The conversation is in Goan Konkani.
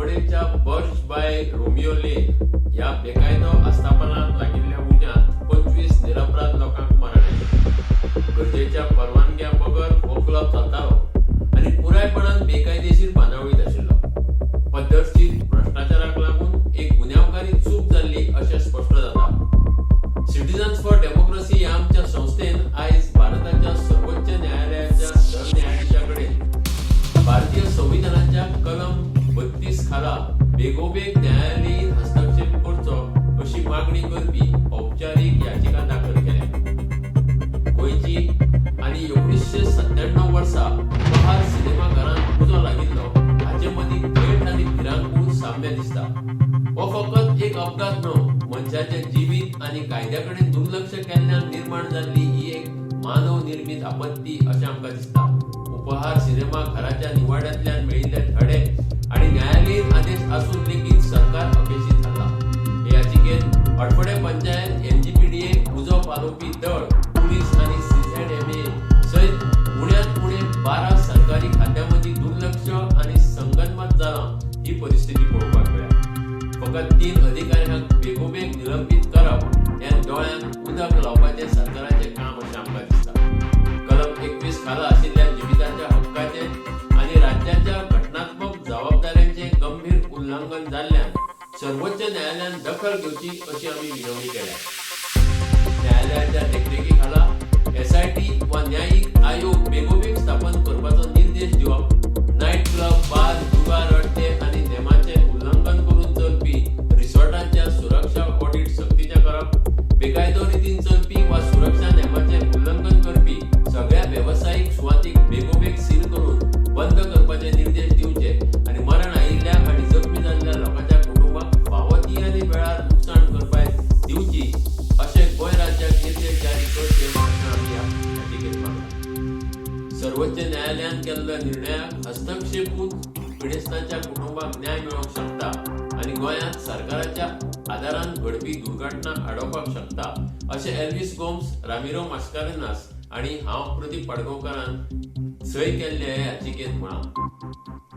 कुडचडेच्या बर्च बाय रोमियो लेन ह्या बेकायदो आस्थापनांत लागिल्ल्या उज्यांत 25 निरपराध लोकांक मरण आयलें. गरजेच्या परवानग्या बगर हो क्लब चलतालो आनी पुरायपणान बेकायदेशीर बांदावळींत आशिल्लो. पद्दतशीर भ्रश्टाचाराक लागून एक गुन्यांवकारी चूक जाल्ली अशें स्पश्ट जाता. सिटीजन्स फॉर डेमोक्रेसी ह्या आमच्या संस्थेन आयज भारताच्या सर्वोच्च न्यायालयाच्या सरन्यायाधीशा कडेन भारतीय संविधानाच्या कलम 32 खाला बेगोबेग न्यायालयीन हस्तक्षेप करचो अशी मागणी करपी औपचारीक याचिका दाखल केल्या. गोंयची आनी 1997 वर्सा उपहार सिनेमा घरांत उजो लागिल्लो हाचे मदीं थेट आनी भिरांकूळ साम्य दिसता. हो फकत एक अपघात न्हय, मनशाचें जिवीत आनी कायद्या कडेन दुर्लक्ष केल्ल्यान निर्माण जाल्ली ही एक मानव निर्मीत आपत्ती अशें आमकां दिसता. उपहार सिनेमा घराच्या निवाड्यांतल्यान मेळिल्ले धडे आनी न्यायालयीन आदेश आसून लेगीत सरकार अपेशी थारला. हे याचिकेत हडफडें पंचायत, एमजीपीडीए, उजो पालोवपी दळ, पुलीस आनी सीझेडएमए सयत उण्यांत उणे 12 सरकारी खात्यां मदीं दुर्लक्ष आनी संगनमत जालां ही परिस्थिती पळोवपाक मेळ्ळ्या. फकत तीन अधिकाऱ्यांक बेगोबेग निलंबीत करप हें दोळ्यांक उदक लावपाचें सरकाराचें काम अशें आमकां दिसता. कलम 21 खाला आशिल्ल्या जिविताच्या हक्काचें आनी राज्याच्या घटनात्मक जबाबदाऱ्यांचें गंभीर उल्लंघन जाल्ल्यान सर्वोच्च न्यायालयान दखल घेवची अशी आमी विनवणी केल्या. न्यायालयाच्या देखरेखी खाला एसआयटी वा न्यायीक आयोग बेगोबेग स्थापन करपाचो निर्देश दिवप, नायट क्लब, बार, जुगार अड्डे आनी नेमाचें उल्लंघन करून चलपी रिसॉर्टांच्या सुरक्षा ऑडिट सक्तीचें करप, बेकायदो रितीन चलपी वा सुरक्षा नेमाचें उल्लंघन करपी सगळ्या वेवसायीक सुवातींक बेगोबेग सील करून बंद करपाचे निर्देश दिवचे आनी मरण आयिल्ल्या आनी जखमी जाल्ल्या लोकांच्या कुटुंबाक फावो ती आनी वेळार लुकसाण भरपाय दिवची अशें गोंय राज्याक निर्देश जारी करचे अशें आमी ह्या याचिकेत मागलां. सर्वोच्च न्यायालयान केल्ल्या निर्णयाक हस्तक्षेपूच पिडेस्तांच्या कुटुंबाक न्याय मेळोवंक शकता आनी गोंयांत सरकाराच्या आदारान घडपी दुर्घटना आडोवपाक शकता अशें एल्वीस गोम्स, रामिरो मास्कारेनास आनी हांव प्रदीप पाडगांवकारान सय केल्ले हे याचिकेत म्हळां.